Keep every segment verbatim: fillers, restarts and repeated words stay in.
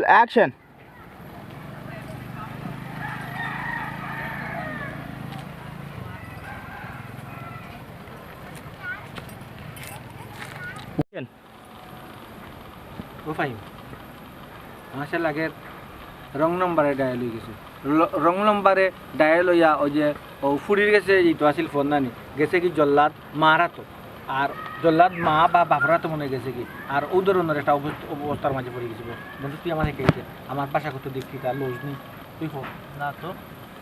Action. ও ফাহিম, আমার সে লাগে রং নম্বরে ডায়াল অই গেছে। ল- রং নম্বরে ডায়াল অইয়া ওই যে ও ফুরির গেছে, এই তো আছিল ফোন নানি, গেছে কি জল্লাদ মার আতো। আর জল্লাদ মা বা বাপর আতো মনে গেছে কি, আর ও ধরনের একটা অবস্থ- অবস্থার মাঝে পড়ি গেছে। বন্ধু, তুই আমার হেকে, আমার ভাষা কত দেখি, তার লজ নেই, তুই কো। না তো।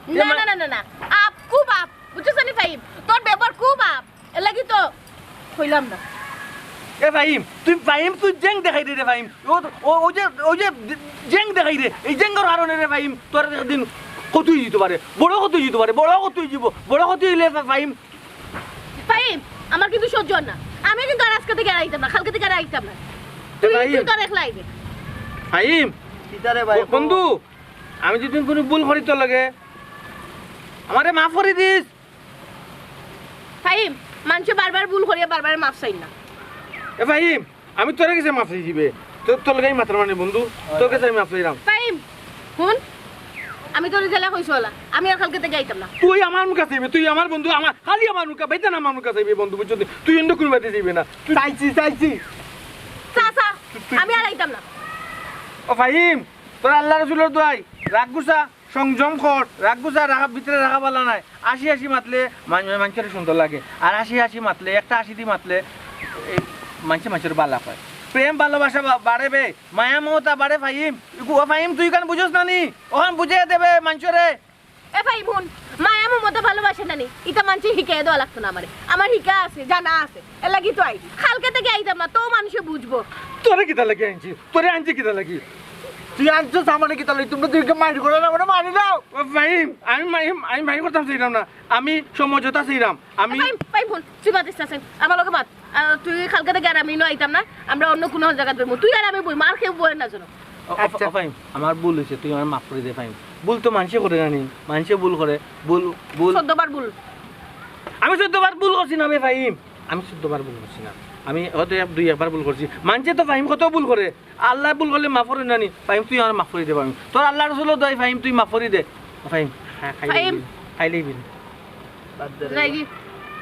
না না না না না, আপ খুব আপ, বুঝছস নি ফাহিম? তোর ব্যবহার খুব আপ, এর লাগি তো কইলাম না। এ ফাহিম, তুই ফাহিম, তুই জেং দেখাই দে রে ফাহিম। ও, ও, ও যে, ও যে জেং দেখাই দে, এই জেঙ্গর কারণে রে ফাহিম, তোর একদিন ক্ষতি অই যেতে পারে, বড় ক্ষতি অই যেতে পারে, বড় ক্ষতি অই যাব, বড় ক্ষতি অইলে ফা- ফাহিম। ফাহিম, আমার কিন্তু সহ্য হয় না, আমি কিন্তু আর আজকে থেকে আর আইতাম না, কালকে থেকে আর আইতাম না। তুই ফাহিম। তুই তোর একলা আইবে। ফাহিম, কিতা রে ভাই? ব- বন্ধু, আমি যদি কোনো ভুল করি তোর লগে, আমারে মাফ করি দিস। ফাহিম, মানষে বারবার ভুল করিয়া বারবার মাফ চাইন না। এ ফাহিম, আমি তোর গেছে মাফ চাই দিবে। তোর, তোর লগে আমি মাতরাম না নি বন্ধু, তোর গেছে আমি মাফ চাইরাম। ফাহিম, হুন, আমি তোরে যেলা কইছি অলা, আমি আর কালকে থেকে আইতাম না। তুই আমার মুখে চাইবে, তুই আমার বন্ধু, আমার, খালি আমার মুখে, বাইতে না আমার মুখে চাইবে বন্ধু, বুঝছস নি? তুই অন্য কোনো বাড়িতে যাইবে না। তুই চাইছি, চাইছি। চা, চা, আমি আর আইতাম না। ও ফাহিম, তোর আল্লাহ রসুলর দোয়াই, রাগ গুছা সংযম কর, রাগ গুছা রাখা, ভিতরে রাখা ভালা নায়। হাসি হাসি মাতলে মান- মানষর সুন্দর লাগে, আর হাসি হাসি মাতলে, একটা হাসি দি মাতলে এই মানষে মানষর ভালা পায়। প্রেম ভালোবাসা বা- বাড়ে বে, মায়া মমতা বাড়ে ফাহিম। ইগু- ও ফাহিম, তুই ইখান বুঝস না নি? অখান বুঝাই দে বে মানষরে। এ ফাহিম হুন, মায়া মমতা ভালোবাসা নানি, ইতা মানষে হিকাইয়া দেওয়া লাগতো না আমারে, আমার হিকা আছে, জানা আছে, এর লাগি তো আই। কালকে থেকে আইতাম না, তো মানষে বুঝবো। তোরে কিতা লাগি আনছি? তোরে আনছি কিতা লাগি? তুই আনছস আমারে কিতা লাগি? তোমরা দুইকে মাইর করো না, আমারে মারি দাও। ও ফাহিম, আমি মাই- আমি মাইর করতাম চাইরাম না, আমি সমঝোতা চাইরাম। আমি ফাহিম, ফাহিম হুন, তুই মাতিস না, আমার লগে মাত। আহ, তুই কালকে থেকে আর আমি ইনো আইতাম না, আমরা অন্য কোনো জাগাত বইমু। তুই আর আমি বইমু, আর কেউ বইয়ের না যেন। ও, ও, আচ্ছা। ও ফাহিম, আমার ভুল অইছে, তুই আমারে মাফ করি দে ফাহিম। ভুল তো মানষে করে না নি, মানষে ভুল করে, ভুল, ভুল। চোদ্দবার ভুল। আমি চোদ্দবার ভুল করছি না বে ফাহিম, আমি চোদ্দবার ভুল করছি না, আমি হয়তো এক দুই একবার ভুল করছি। মানষে তো ফাহিম কত ভুল করে, আল্লায় ভুল করলে মাফ করে না নি। ফাহিম, তুই আমারে মাফ করি দে ফাহিম, তোর আল্লাহ রসুলর দোয়াই ফাহিম, তুই মাফ করি দে। ও ফাহিম, খা- খাই ফাহিম। লইবি, খাই লইবি। বাদ দে রে। যাইগি।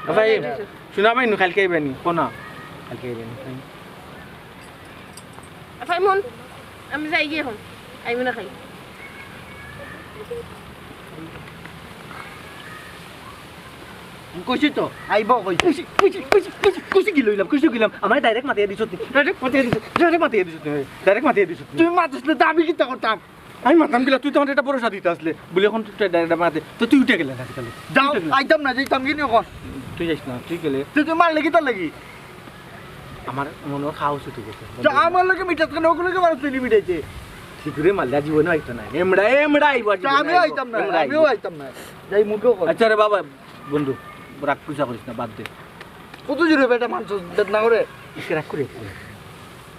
ও ফাহিম, শুনা ভাই, নু কালকে আইবে নি, কোনা? কালকে আইবে নি ফাহিম। ফাহিম হুন, আমি যাইগি এখন, আইবি না খাই। কইছি তো, আইব কইছি। খুশি, খুশি, খুশি, খুশি, খুশি কি লইলাম, খুশি গেলাম। আমারে direct মাতিয়া দিছত নি, direct মাতিয়া দিছত, direct মাতিয়া দিছত নি, direct মাতিয়া দিছত নি। তুই মাতিস না, তে আমি কিতা করতাম? আমি মাততাম কিলা, তুই তো আমারে একটা ভরসা দিতে আসলে, বলে এখন তুই direct মাতে, তো তুই উঠে গেলে না, তাহলে? যাও, উঠে গেলে। আইতাম না, যাইতাম কি নিয়ে কর? তুই যাইস না, তুই গেলে। তুই তুই মারলে কিতা লাগি? আমার মনে হয় খাওয়া উচিত হয়ে গেছে। তো আমার লগে মিটাস কেনে, ওগুলোকে মানুষ তুই মিটাইছে। ঠিক করে মারলে জীবনে আইতো না। এমড়া, এমড়া আইবো, তো আমিও আইতাম না, আমিও আইতাম না। যাই মুখেও কর। আচ্ছা রে বাবা, বন্ধু, রাগ গুসা করিস না, বাদ দে। কত জোরে বেটা মারছস, বেদনা করে। ইসকে রাগ করে।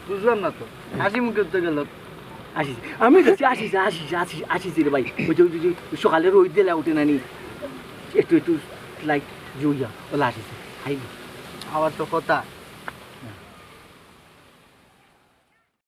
বুঝলাম না তো। হাসি মুখে উঠতে গেল। আসিস, আমি যাচ্ছি, আসিস, আসিস, আসিস, আসিস রে ভাই। ওই যে, ওই যে, ওই যে সকালে রোদ দিলে উঠে না নি, একটু, একটু light জ্বলিয়া, ওলা আসিস, খাইবি। আবার তো কথা।